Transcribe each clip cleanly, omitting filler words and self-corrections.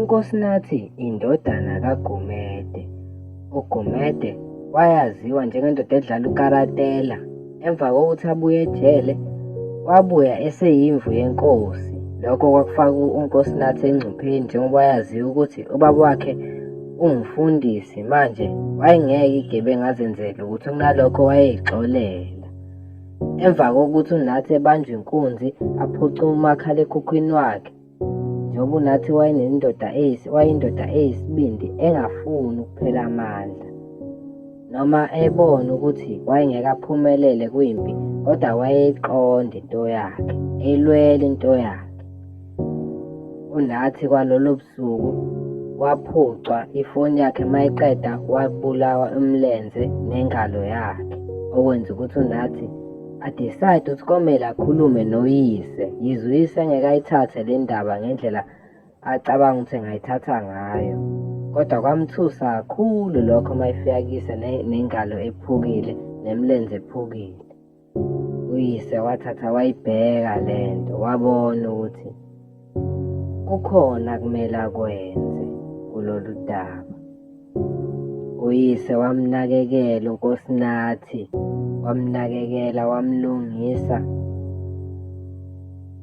UNkosinathi indodana kaGumede. UGumede wayaziwa njengendoda edlala ukaratela. Emva kokuthi abuye ejele, wabuya eseyimvu yenkosi. Lokho kwakufaka uNkosinathi engcupheni njengoba wayaziwa ukuthi ubaba wakhe ungumfundisi manje wayengeke igebengu azenzele ukuthi kunalokho wayeyixolela. Emva kokuthi uNathi ebanjwe inkunzi aphuce umakhalekhukhwini wakhe, njengoba uNathi wayenendoda wayindoda eyisibindi engafuni ukuphela amandla. Noma ebona ukuthi wayengeke aphumelele kwimpi, kodwa wayeyiqonda into yakhe, eyilwela into yakhe. UNathi kwalolo busuku waphucwa ifoni yakhe mayiqeda wabulawa umlenze nengalo yakhe, okwenza ukuthi uNathi adecide ukuthi komele akhulume noyise, yize uyise engeke ayithathe le ndaba ngendlela acabanga ukuthi engayithatha ngayo. Kodwa kwamthusa kakhulu lokho uma efika kuyise nengalo ephukile nemilenze ephukile. Uyise wathatha wayibheka le nto wabona ukuthi kukhona kumele akwenze kulolu daba. Uyise wamnakekela uNkosinathi, wamnakekela wamlungisa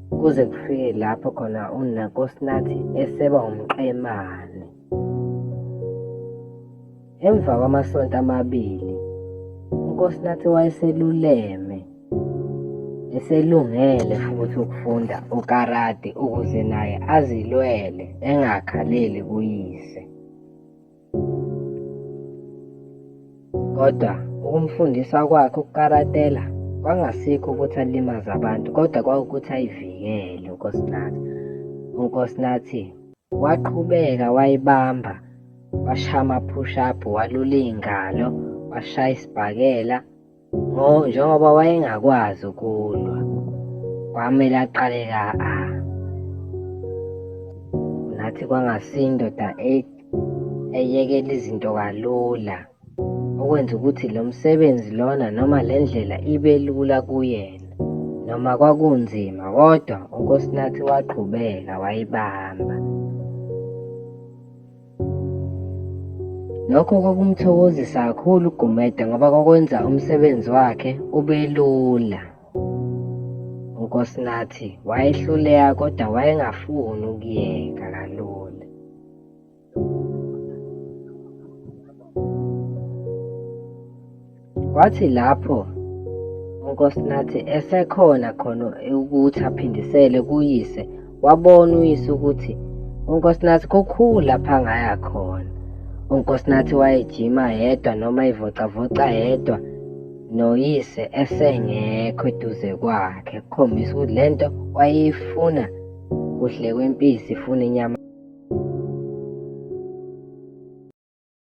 kuze kufike lapho khona uNkosinathi eseba umqemane. Emva kwamasonto amabili, uNkosinathi wayeseluleme, eselungele futhi ukufunda ukarati ukuze naye azilwele engakhaleli kuyise. Kodwa ukumfundisa kwakhe ukukaratela kwangasikho ukuthi alimaze abantu kodwa kwawukuthi ayivikele uNkosinathi. UNkosinathi waqhubeka wayibamba washaya ama-push up walula iy'ngalo washaya isibhakela njengoba wayengakwazi ukulwa kwamele aqale ka-A. Nathi kwangasindoda eyekela izinto kalula okwenza ukuthi lo msebenzi lona noma le ndlela ibe lula kuyena noma kwakunzima kodwa uNkosinathi waqhubeka wayibamba. Lokho kwakumthokozisa kakhulu uGumede ngoba kwakwenza umsebenzi wakhe ube lula. UNkosinathi wayehluleka kodwa wayengafuni ukuyeka kalula. Kwathi lapho uNkosinathi esekhona khona ukuthi aphindisele kuyise, wabona uyise ukuthi uNkosinathi kukhulu lapha angaya khona. UNkosinathi wayejima yedwa noma evocavoca yedwa noyise esengekho eduze kwakhe, kukhombisa ukuthi le nto wayeyifuna kuhle kwempisi ifuna inyama.